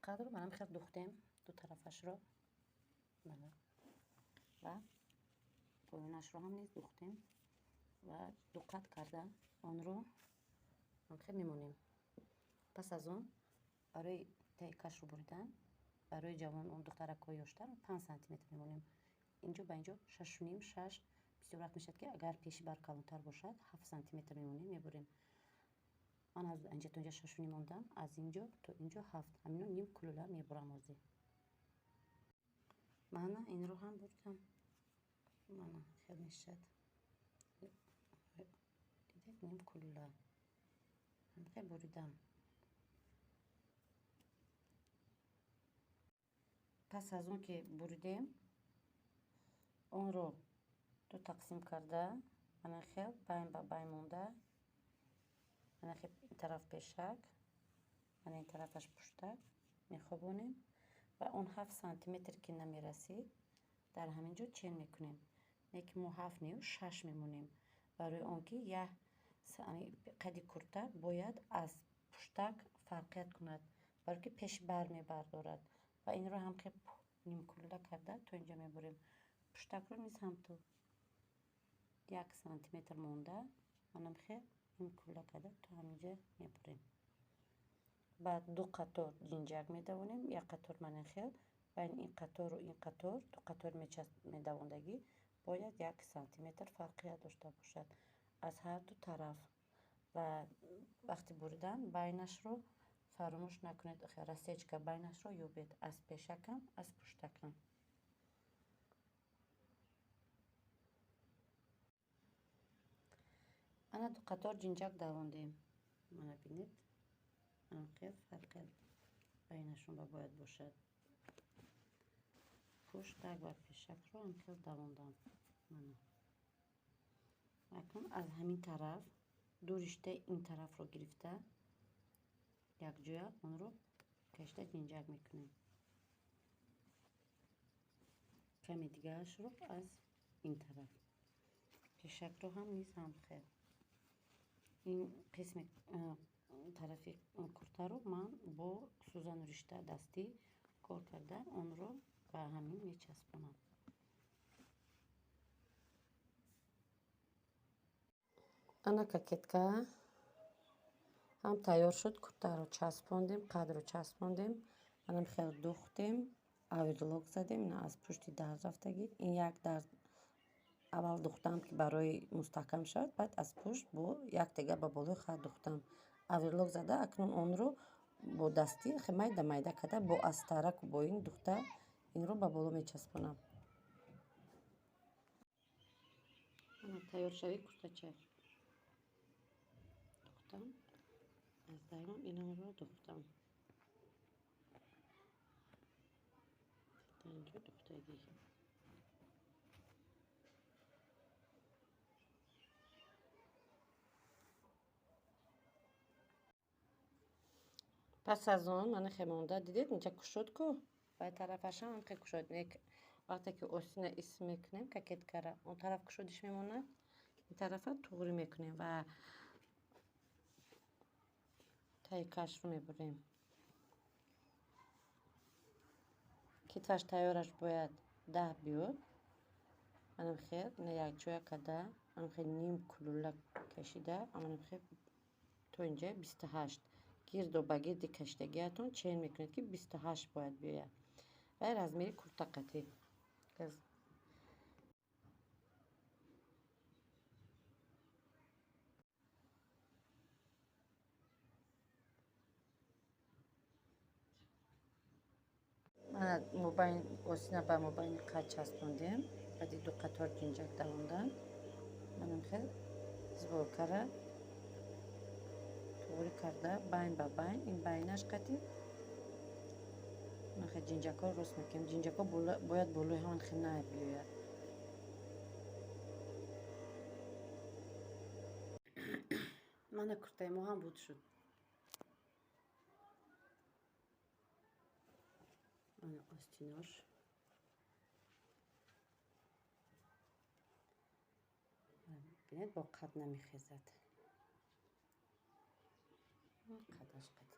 Қадро манам хел духтем ду тарафашро ва поёнашро ҳам низ духтем ва дуқат карда онро хел мемонем. Пас аз он барои таи кашро буридан барои ҷавон он духтаракҳои ёштар 5 сантиметр мемонем. Инҷо ба инҷо 6,5, 6 бисёр вақт мешавад, ки агар пеши бар калонтар бошад 7 сантиметр мемонем, мебурем. Ман аз инҷа то инҷа 6,5 мондам, аз инҷо то инҷо 7. Ҳамино ним кулула мебурам ҳозир. Мана инро ҳам бурдам. Мана хел мешавад. Дидед, ним кулула. Хел буридам. Пас аз он ки буридем, онро ду тақсим карда, мана хел байн ба байн монда, мана хел ин тараф пешак, мана ин тарафаш пуштак мехобонем ва он 7 сантиметр ки намерасид, дар ҳамин ҷо чен мекунем. Не ки мо 7 нею 6 мемонем. Барои он ки як қади курта бояд аз пуштак фарқият кунад, барое ки пеши бар мебардорад. Ва инро ҳам хел нимкулула карда то инҷа мебурем. Пуштакро низ ҳамтур 1 сантиметр монда, манам хел нимкулула карда то ҳаминҷа мебурем. Баъд ду қатор ҷинҷак медавонем, як қатор мана хел, байни ин қатору ин қатор ду қатор медавондагӣ бояд 1 сантиметр фарқият дошта бошад аз ҳар ду тараф. Ва вақти буридан байнашро фаромӯш накунед, рассечка байнашро ёбед аз пешакам, аз пуштакам. Ана ду қатор ҷинҷак давондем. Мана бинед, хел фарқият байнашон ба бояд бошад. Пуштак ва пешакро ҳам хел давондам. Мана акнун аз ҳамин тараф ду риштаи ин тарафро гирифта якҷоя онро кашида ҷинҷак мекунем. Каме дигаашро аз ин тараф. Пешакро ҳам низ ҳам хел. Ин қисми тарафи куртаро ман бо сӯзану ришта дастӣ кор карда онро ба ҳамин мечаспонам. Ана кокетка ҳам тайёр шуд. Куртаро часпондем, қадро часпондем, манам хел духтем, оверлок задем. Ина аз пушти дарз рафтагӣ. Ин як дарз аввал духтам, ки барои мустаҳкам шавад, баъд аз пушт бо як тега ба болои хат духтам. Оверлок зада, акнун онро бо дастӣ майда майда карда, бо астараку бо ин духта инро ба боло мечаспонам. Ана тайёршавии куртача духтам. Аз дарун инамро духтам. Дар инҷо духтагӣ. Пас аз он мана хел монда, дидед, инҷа кушод ку, ва тарафашам ҳам хел кушод. Вақте ки остина ис мекунем кокеткара, он тараф кушодиш мемонад, ин тарафа туғрӣ мекунем ва таи кашро мебурем. Китфаш тайёраш бояд 10 биёд. Манам хел ина якҷоя карда, манам хел ним кулула кашида, манам хел то инҷа 28 гирду ба гирди кашидагиатон чен мекунед, ки 28 бояд биёяд. Ва размери курта қатӣ. Мана мобайн осина ба мобайни қад часпондем. Баъди ду қатор ҷинҷак давондан. Манам хел сборкара туғрӣ карда байн ба байн, ин байнаш қатӣ ман хел ҷинҷакҳоро рост мекунем. Ҷинҷакҳо бояд болои ҳамон хел набиёяд. Мана куртаи мо ҳам буд шуд. Мана остинош. Бинед, бо қад намехезад. Қадаш қад.